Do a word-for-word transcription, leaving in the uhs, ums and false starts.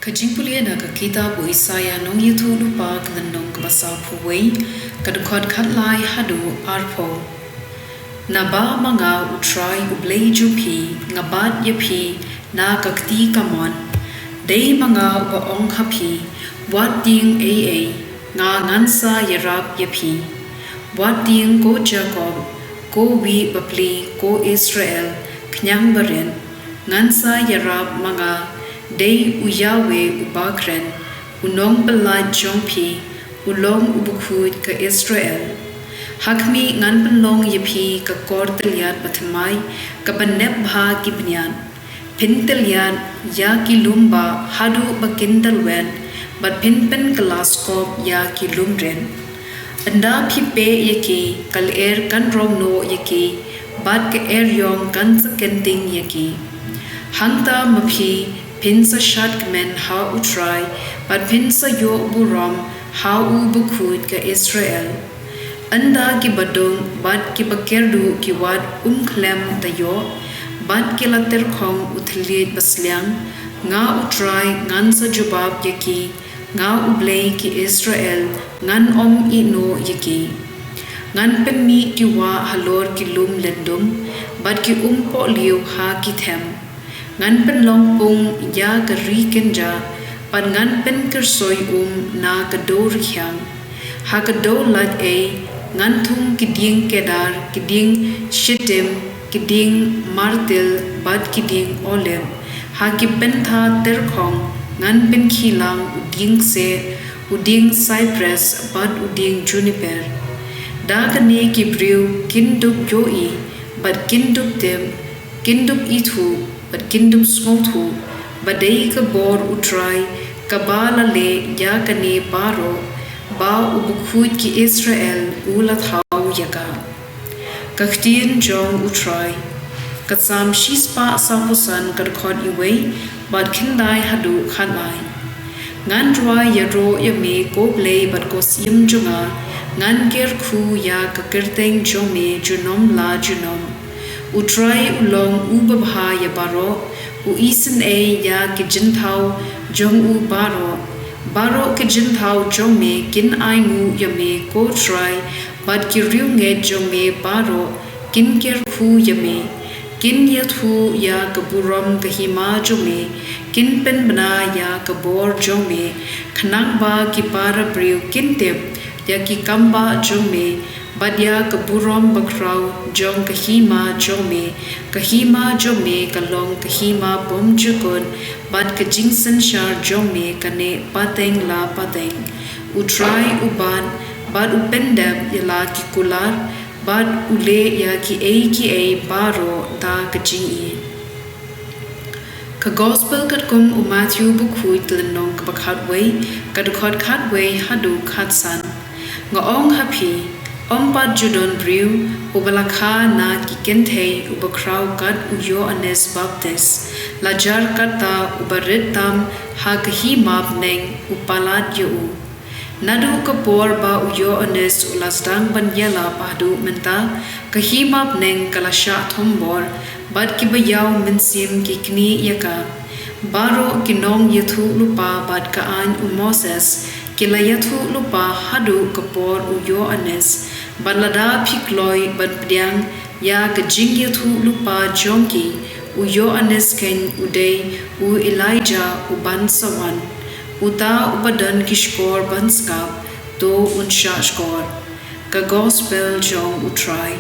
Ka jingpule na ka kitab u Isaïah nongïathuhlypa ka lynnong kaba saphew wei, ka dkhot khatlai haduh arphew. Naba ma nga u Trai u Blei jong phi, nga bat ïa phi na ka kti kamon. Dei ma nga uba ong ha phi, wat tieng ei ei, nga ngan sa ïarap ïa phi. Wat tieng ko Jakob, ko wih bapli, ko Israel, khñiang barit, ngan sa ïarap ma nga. Dei u Yahweh uba kren, u nongpyllait jong phi, u long u bakhuid ka Israel. Ha khmih ngan pynlong ïa phi ka kor tylliat bathymmai, kaba nep bha ki bniat. Phin tylliat ïa ki lum bah haduh ba kin dawet, bad phin pynkylla skop ïa ki lum rit. Ynda phi peh ïa ki, ka lyer kan rong noh ïa ki, bad ka eriong kan sa kynting ïa ki. Hangta ma phi, phin sa shad kmen ha u Trai, bad phin sa ïoh burom ha u bakhuid ka Israel. Ynda kiba dung bad kiba kyrduh ki wad um khlem da ïoh, bad ki la tyrkhong u thylliej basliang, nga u Trai ngan sa jubab ïa ki, nga u Blei ki Israel ngan ym ïeh noh ïa ki. Ngan pynmih ki wah halor ki lum lyndum, bad ki umpohliew ha ki them. Ngan pynlong pung ïa ka ri kynjah, bad ngan pynkyrsoi um na ka dewrkhiang. Ha ka dewlait ei, ngan thung ki dieng Kedar, ki dieng Shitim, ki dieng myrtle, bad ki dieng olib. Ha ki pyntha tyrkhong, ngan pynkhih lang u dieng kseh, u dieng saipres, bad u dieng juniper. Da kane ki briew kin dup ïohi, bad kin dup tip, kin dup ithuh, bad kin dup sngewthuh, ba dei ka bor u Trai, kaba la leh ïa kane baroh, ba u bakhuid ki Israel u la thaw ïa ka. Ka ktien jong u Trai. Ka Salm shispah sawphew san, ka dkhot wei, bad khyndai haduh khatlai. Ngan rwai ïaroh ïa me ko Blei bad ko Syiem jong nga, ngan kyrkhu ïa ka kyrteng jong me junom la junom. U Trai u long u babha ïa baroh, u isynei ïa ki jingthaw jong u baroh. Baroh ki jingthaw jong me kin ainguh ïa me ko Trai, bad ki riewngeit jong me baroh kin kyrkhu ïa me. Kin ïathuh ïa ka burom ka hima jong me, kin pynbna ïa ka bor jong me, khnang ba ki para briew kin tip ïa ki kambah jong me, bad ïa ka burom bakhraw jong ka hima jong me. Ka hima jong me ka long ka hima bymjukut, bad ka jingsynshar jong me ka neh pateng la pateng. U Trai u bat, bad u pyndep ïa la ki kular, bad u leh ïa kiei kiei baroh da ka jingïeit. Ka Gospel katkum u Matthew bakhuid, lynnong kaba khatwei, ka dkhot khatwei haduh khatsan. Nga ong ha phi, ym pat ju don briew uba la kha na ki kynthei uba khraw kat u Ïoannis Baptist, la jar kata uba rit tam ha ka hima bneng u palat ïa u. Naduh ka por ba u Ïoannis u la sdang ban ïalap haduh mynta, ka hima bneng ka la shah thombor, bad kiba ïaw mynsiem ki knieh ïa ka. Baroh ki nongïathuhlypa bad ka aiñ u Moses ki la ïathuhlypa haduh ka por u Ïoannis, bad lada phi kloi ban pdiang ïa ka jingïathuhlypa jong ki, u Ïoannis keiñ u dei u Elijah uban sa wan. Uta uba don ki shkor ban sngap, to un shah shkor. Ka Gospel jong u Trai.